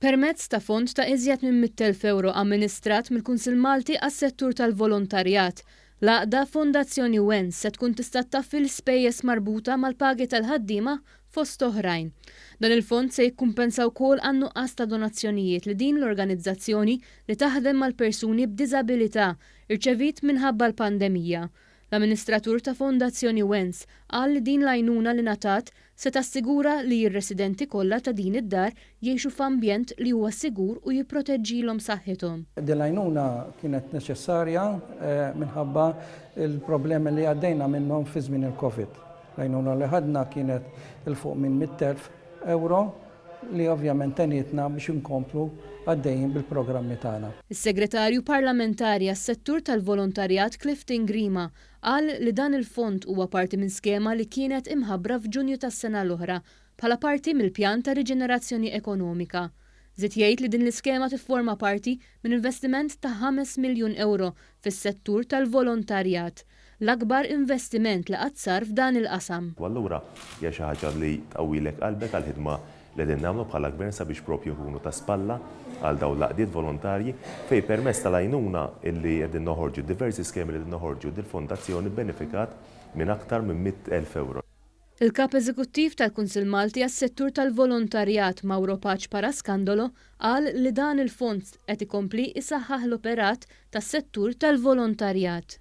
Permezz ta' fond ta' iżjed minn 100,000 ewro amministrat mill-Kunsill Malti għas-Settur tal-Volontarjat, l-għaqda Fondazzjoni Wens se tkun tista' ttaffi l-ispejjeż marbuta mal-pagi tal-ħaddiema fost oħrajn. Dan il-fond se jikkumpensa wkoll għan-nuqqas ta' donazzjonijiet li din l-organizzazzjoni li taħdem mal-persuni b'diżabilità rċeviet minħabba l-pandemija. L-amministratur ta' Fondazzjoni Wens qal li din l-għajnuna li ngħatat se tassigura li r-residenti kollha ta' din id-dar jgħixu f'ambjent li huwa sigur u jipproteġġilhom saħħithom. Din l-għajnuna kienet neċessarja minħabba l-problemi li għaddejna minnhom fi żmien il-Covid. L-għajnuna li ħadna kienet 'il fuq minn 100,000 ewro li ovvjament għenitna biex inkomplu għaddejjin bil-programmi tagħna. Is-Segretarju Parlamentari għas-Settur tal-Volontarjat Clifton Grima qal li dan il-fond huwa parti minn skema li kienet imħabbra f'Ġunju tas-sena l-oħra bħala parti mill-pjan ta' riġenerazzjoni ekonomika. Żied jgħid li din l-iskema tifforma parti minn investiment ta' ħames miljun ewro fis-settur tal-volontarjat, l-akbar investiment li qatt sar f'dan il-qasam. U allura hija xi ħaġa li tqawwilek qalbek għall-ħidma li qegħdin nagħmlu bħala Gvern sabiex propju nkunu ta' spalla għal dawn l-għaqdiet volontarji fejn permezz tal-għajnuna li qegħdin noħorġu, diversi skemi li qegħdin noħorġu, dil-fondazzjoni bbenefikat minn aktar minn 100,000 ewro. Il-Kap Eżekuttiv tal-Kunsill Malti għas-Settur tal-Volontarjat Mauro Pace Parascandolo qal li dan il-fond qed ikompli isaħħaħ l-operat tas-settur tal-volontarjat.